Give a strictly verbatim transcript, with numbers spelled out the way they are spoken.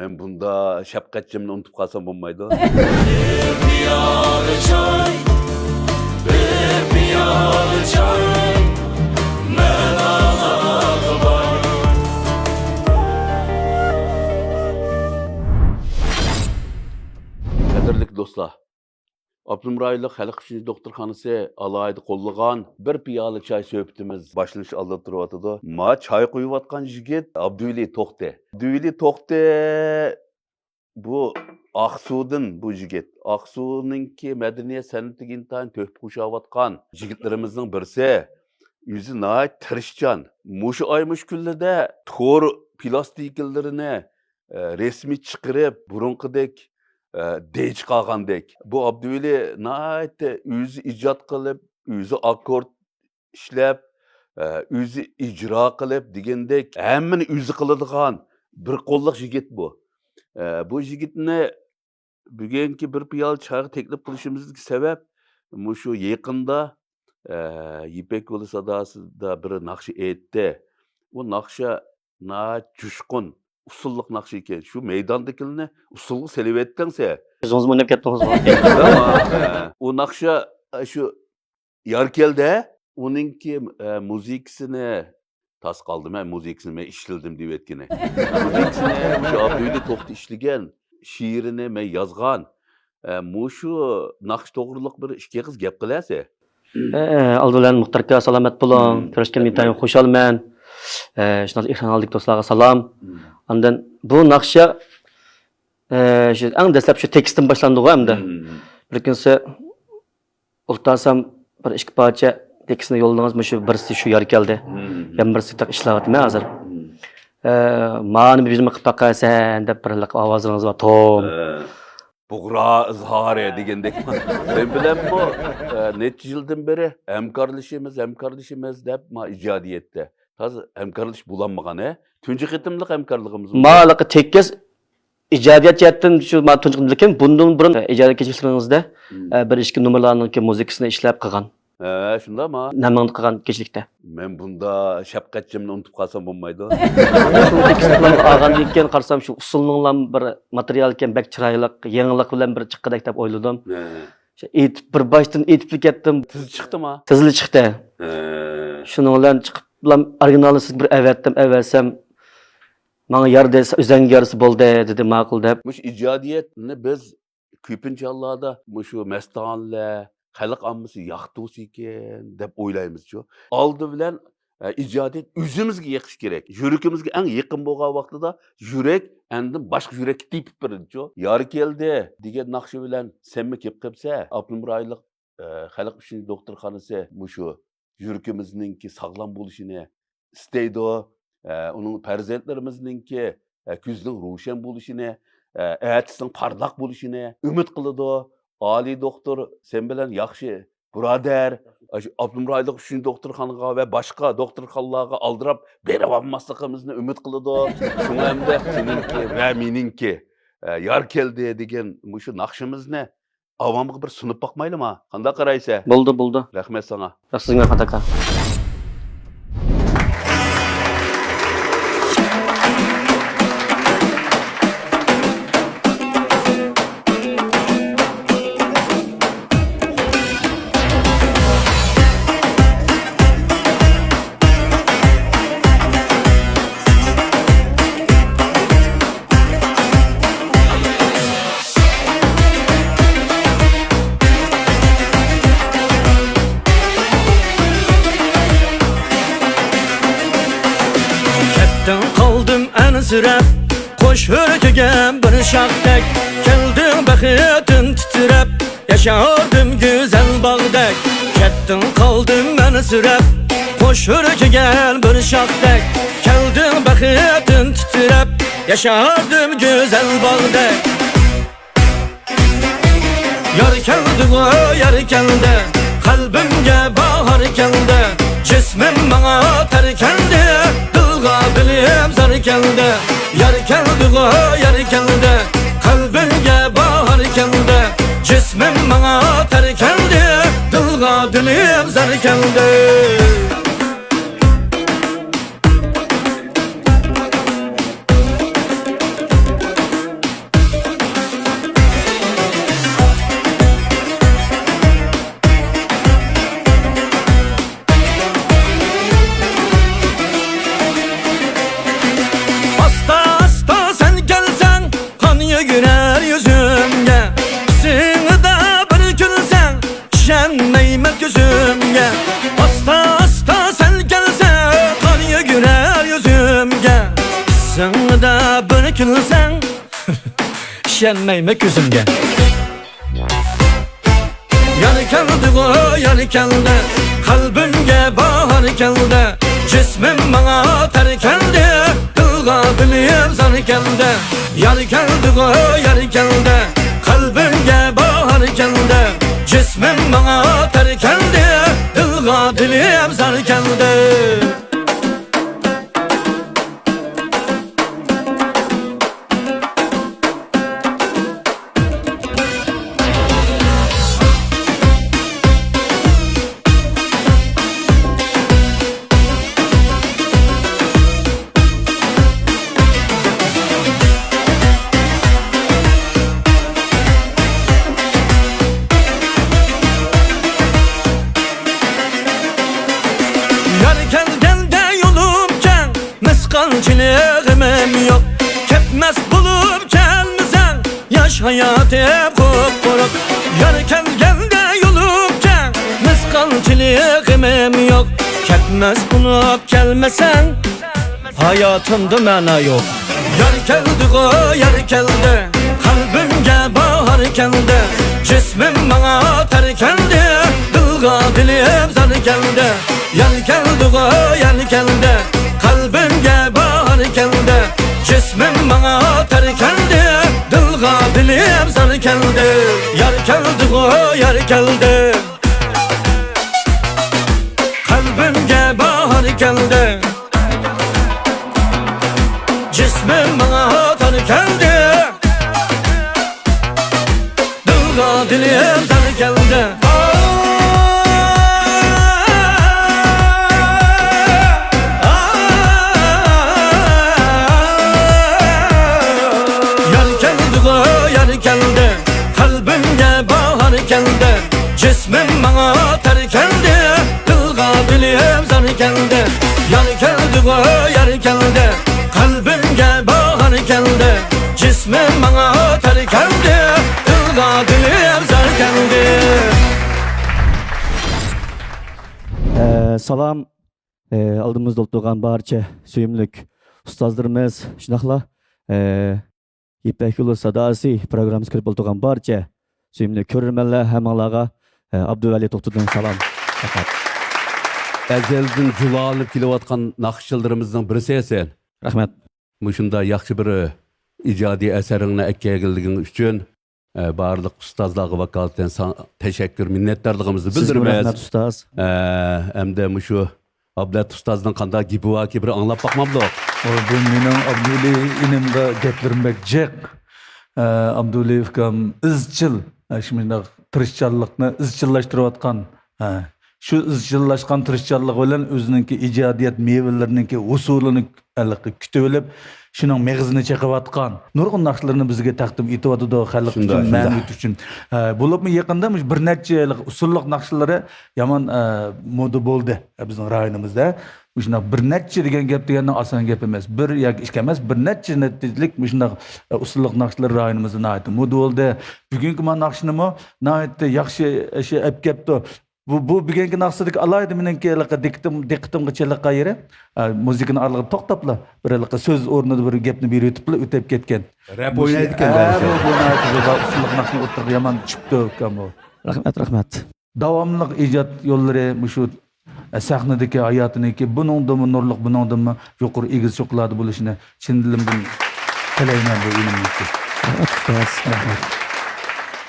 مەن بۇندا شەپقەتچىمنى ئۇنتۇپ قالسام بولمايدۇ. بىر پىيالە چاي، بىر پىيالە چاي، مەن ئالاغا باي. قەدىرلىك دوستلار، ئاپتونوم رايونلۇق خەلق ئۈچۈن دوختۇرخانىسى ئالاھىدە قوللىغان بىر پىيالە چاي سۆھبىتىمىز باشلىنىش ئالدىدا تۇرۇۋاتىدۇ. ما چاي قۇيۇۋاتقان يىگىت ئابدۇۋەلى توختى. ئابدۇۋەلى توختى بۇ ئاقسۇدىن بۇ يىگىت. ئاقسۇنىڭكى مەدەنىيەت سەنئىتىگە ئىنتايىن تۆھپە قوشۇۋاتقان يىگىتلىرىمىزنىڭ بىرسى. ئۆزى ناھايىتى تىرىشچان. مۇشۇ ئاي، مۇشۇ كۈنلەردە تور پىلاستىكىلىرىنى، ئە، رەسمىي چىقىرىپ، بۇرۇنقىدەك، ئە، دەي چىقارغاندەك. بۇ ئابدۇۋەلى ناھايىتى ئۆزى ئىجاد قىلىپ، ئۆزى ئاككورد ئىشلەپ، ئە، ئۆزى ئىجرا قىلىپ دېگەندەك ھەممىنى ئۆزى قىلىدىغان بىر قوللۇق يىگىت بۇ. ئە، بۇ يىگىتنى بۈگۈنكى بىر پىيالە چايغا تەكلىپ قىلىشىمىزدىكى سەۋەب مۇشۇ يېقىندا، ئە، يىپەك يولى ساداسىدا بىر ناخشا ئېيتتى. ئۇ ناخشا ناھايىتى جۇشقۇن، ئۇسسۇللۇق ناخشا ئىكەن. شۇ مەيداندىكىلىرنى ئۇسسۇلغا سېلىۋەتتىڭ سەن. ئۆزىڭىزمۇ ئويناپ كەتتىڭىزغۇ. ئۇ ناخشا، ئە، شۇ يار كەلدى. ئۇنىڭكى، ئە، مۇزىكىسىنى تاس قالدىم، ھە، مۇزىكىسىنى مەن ئىشلىدىم دېيىۋەتكىنى. مۇزىكىسىنى شۇ ئابدۇۋەلى توختى ئىشلىگەن، شېئىرىنى مەن يازغان. ئە، مۇشۇ ناخشا توغرىلىق بىر ئىككى ئېغىز گەپ قىلەسە. ئە، ئالدى بىلەن مۇختەر ئاكا سالامەت بولۇڭ. مم. كۆرۈشكەن ئىنتايىن خۇشالمەن. ئە، شۇنداق ئېكران ئالدىدىكى دوستلارغا سالام. مم. ئاندىن بۇ ناخشا، ئە، شۇ ئەڭ دەسلەپ شۇ تېكىستتىن باشلاندىغۇ ئەمدى. مم. بىر كۈنسى ئولتۇرسام بىر ئىككى پارچە تېكىستنى يوللىدىڭىز، مۇشۇ بىرسى شۇ يار كەلدى. مم. يەنە بىرسى تېخى ئىشلەۋاتىمەن ھازىر. مم. ئە، مانا بىر يۈزمە قىلىپ باقارسەن دەپ بىر ھېلىقى ئاۋازلىرىڭىز بار، توم. ئە، بۇغرا ئىزھارى دېگەندەك. سەن بىلەنمۇ، ئە، نەچچە يىلدىن بېرى ھەمكارلىشىمىز، ھەمكارلىشىمىز دەپ ما ئىجادىيەتتە. تازا ھەمكارلىشىپ بولالمىغان، ھە؟ تۇنجى قېتىملىق ھەمكارلىقىمىز بۇ. ما ھېلىقى تېكىست ئىجادىيەت جەھەتتىن شۇ ما تۇنجى قېتىملىكىم. بۇندىن بۇرۇن، ئە، ئىجادىيەت كەچلىكلىرىڭىزدە، مم. ئە، بىر ئىككى نومۇرلارنىڭكى مۇزىكىسىنى ئىشلەپ قىلغان. ھە، شۇنداقما؟ نەمىڭدە قىلغان كەچلىكتە. مەن بۇندا شەپقەتچىمنى ئۇنتۇپ قالسام بولمايدۇ. شۇ تېكىستلارنى ئالغاندىن كېيىن قارىسام، شۇ ئۇسسۇلنىڭلام بىر ماتېرىيال ئىكەن، بەك چىرايلىق، يېڭىلىق بىلەن بىر چىققۇدەك دەپ ئويلىدىم. ھە. شۇ ئېيتىپ، بىر باشتىن ئېيتىپلا كەتتىم. تېز چىقتىما؟ تېزلا چىقتى. ھە. شۇنىڭ بىلەن چىقىپلا ئورىگىنالنى سىزگە بىر ئەۋەتتىم، ئەۋەتسەم، ماڭا يار دېسە، ئۆزەڭگە يارىسا بولدى، دېدى، ماقۇل دەپ. مۇشۇ ئىجادىيەتنى بىز كۆپىنچە ھاللاردا مۇشۇ مەستانىلەر، خەلق ئاممىسى ياقتۇرسىكىن دەپ ئويلايمىزچۇ. ئالدى بىلەن، ئە، ئىجادىيەت ئۆزىمىزگە يېقىشى كېرەك. يۈرىكىمىزگە ئەڭ يېقىن بولغان ۋاقتىدا يۈرەك ئاندىن باشقا يۈرەككە تېپىپ بېرىدىچۇ. يار كەلدى دېگەن ناخشا بىلەن سەنمۇ كېلىپ قېلىپسەن. ئاپتونوم رايونلۇق، ئە، خەلق ئۈچۈن دوختۇرخانىسى مۇشۇ يۈرىكىمىزنىڭكى ساغلام بولۇشىنى ئىستەيدۇ. ئە، ئۇنىڭ پەرزەنتلىرىمىزنىڭكى، ئە، كۆزىنىڭ روشەن بولۇشىنى، ئە، ئەتىسىنىڭ پارلاق بولۇشىنى ئۈمىد قىلىدۇ. ئالىي دوختۇر، سەن بىلەن ياخشى بۇرادەر، ئاشۇ ئاپتونوم رايونلۇق ئۈچىنچى دوختۇرخانىغا ۋە باشقا دوختۇرخانىلارغا ئالدىراپ بېرىۋالماسلىقىمىزنى ئۈمىد قىلىدۇ. شۇڭا ھەمدە سېنىڭكى ۋە مېنىڭكى، ئە، يار كەلدى دېگەن مۇشۇ ناخشىمىزنى ئاۋامغا بىر سۇنۇپ باقمايلىما؟ قانداق قارايسەن؟ بولدى، بولدى. رەھمەت ساڭا. ياخشى سىزگە رەھمەت ئاكا. كەتتىڭ قالدىم ئەنسىرەپ، قوش ھۆركىگە بىر شاختەك، كەلدىڭ بەختتىن تىترەپ، ياشاردىم گۈزەل باغدەك. كەتتىڭ قالدىم ئەنسىرەپ، قوش ھۆركىگە بىر شاختەك، كەلدىڭ بەختتىن تىترەپ، ياشاردىم گۈزەل باغدەك. يار كەلدىغۇ، يار كەلدى، قەلبىمگە باھار كەلدى. جىسمىم ماڭا تەر كەلدى، دىلغا دىلىم زار كەلدى. يار كەلدىغۇ، يار كەلدى، قەلبىمگە باھار كەلدى. جىسمىم ماڭا تەر كەلدى، دىلغا دىلىم زار كەلدى. ئىشەنمەيمەن كۆزۈمگە. يار كەلدىغۇ، يار كەلدى، قەلبىمگە باھار كەلدى. جىسمىم ماڭا تەر كەلدى، دىلغا دىلىم زار كەلدى. يار كەلدىغۇ، يار كەلدى، قەلبىمگە باھار كەلدى. جىسمىم ماڭا تەر كەلدى، دىلغا دىلىم زار كەلدى. يار كەلگەندە يولۇم كەڭ، مىسقالچىلىك غېمىم يوق. كەتمەس بولۇپ كەلمىسەڭ، ياش ھاياتىم قۇپقۇرۇق. يار كەلگەندە يولۇم كەڭ، مىسقالچىلىك غېمىم يوق. كەتمەس بولۇپ كەلمىسەڭ، ھاياتىمدا مەنا يوق. يار كەلدىغۇ، يار كەلدى، قەلبىمگە باھار كەلدى. جىسمىم ماڭا تەر كەلدى، دىلغا دىلىم زار كەلدى. يار كەلدىغۇ، يار كەلدى، قەلبىمگە باھار كەلدى. جىسمىم ماڭا تەر كەلدى، دىلغا دىلىم زار كەلدى. يار كەلدىغۇ، يار كەلدى، قەلبىمگە باھار كەلدى. جىسمىم ماڭا تار كەلدى. دىلغا دىلىم زار كەلدى. يار كەلدىغۇ، يار كەلدى، قەلبىمگە باھار كەلدى. جىسمىم ماڭا تەر كەلدى، دىلغا دىلىم زار كەلدى. يار كەلدىغۇ، يار كەلدى، قەلبىمگە باھار كەلدى. جىسمىم ماڭا تەر كەلدى، دىلغا دىلىم زار كەلدى. ئە، سالام. ئە، ئالدىمىزدا ئولتۇرغان بارچە سۆيۈملۈك ئۇستازلىرىمىز، شۇنداقلا، ئە، يىپەك يولى ساداسى پروگراممىسىغا كىرىپ ئولتۇرغان بارچە سۆيۈملۈك كۆرۈرمەنلەر، ھەممىڭلارغا، ئە، ئابدۇۋەلى توختىدىن سالام. رەھمەت. ئەزەلدىن جۇلالىنىپ كېلىۋاتقان ناخشىچىلىرىمىزنىڭ بىرسى سەن. رەھمەت. مۇشۇنداق ياخشى بىر ئىجادىي ئەسىرىڭنى ئەكەلگەنلىكىڭ ئۈچۈن، ئە، بارلىق ئۇستازلارغا ۋاكالىتەن ساڭا تەشەككۈر، مىننەتدارلىقىمىزنى سىزگىمۇ بىلدۈرىمىز. رەھمەت، ئۇستاز. ئە، ئەمدى مۇشۇ ئابلەت ئۇستازنىڭ قانداق گېپى باركى، بىر ئاڭلاپ باقمامدۇق؟ ۋاي، بۇ مېنىڭ ئابدۇۋەلى ئىنىمغا گەپلىرىم بەك جىق. ئە، ئابدۇۋەلى ئۇكام ئىزچىل، ئە، شۇ مۇنداق تىرىشچانلىقنى ئىزچىللاشتۇرۇۋاتقان. ئە، شۇ ئىزچىللاشقان تىرىشچانلىقى بىلەن ئۆزىنىڭكى ئىجادىيەت مېۋىلىرىنىڭكى ھوسۇلىنى ھېلىقى كۈتۈۋېلىپ، شۇنىڭ مېغىزىنى چېقىۋاتقان نۇرغۇن ناخشىلىرىنى بىزگە تەقدىم ئېتىۋاتىدۇ، خەلق شۇنداق، ئۈچۈن، شۇنداق. مەنىۋىيەت ئۈچۈن. ئە، بولۇپمۇ يېقىندا مۇشۇ بىر نەچچە ھېلىقى ئۇسسۇللۇق ناخشىلىرى يامان، ئە، مودا بولدى، ئە، بىزنىڭ رايونىمىزدا. مۇشۇنداق بىر نەچچە دېگەن گەپ دېگەننىڭ ئاسان گەپ ئەمەس. بىر ياكى ئىككى ئەمەس، بىر نەچچە نەتىجىلىك مۇشۇنداق، ئە، ئۇسسۇللۇق ناخشىلىرى رايونىمىزدا ناھايىتى مودا بولدى. بۈگۈنكى مانا ناخشىنىمۇ ناھايىتى ياخشى، شۇ ئەپ كەپتۇ. بۇ، بۇ بۈگۈنكى ناخشىدىكى ئالاھىدە مېنىڭكى ھېلىقى دىققىتىم، دىققىتىمغا چېلىققان يېرى، ئە، مۇزىكىنى ئارىلىقىدا توختاپلا، بىر ھېلىقى سۆز ئورنىدا بىر گەپنى بېرىۋېتىپلا ئۆتۈپ كەتكەن. رەپ ئوينايدىكەن ھە، دەيسەن. بۇ، بۇ ناھايىتى بىر ئۇسسۇللۇق ناخشىنى ئوتتۇرىغا يامان چۈشۈپتۇ ئۇكام بۇ. رەھمەت، رەھمەت. داۋاملىق ئىجاد يوللىرى مۇشۇ، ئە، سەھنىدىكى ھاياتىنىڭكى بۇنىڭدىنمۇ نۇرلۇق، بۇنىڭدىنمۇ يۇقىرى ئېگىز چوققىلاردا بولۇشىنى چىن دىلىمدىن تىلەيمەن بۇ ئىنىمنىڭكى. رەھمەت، ئۇستاز. رەھمەت.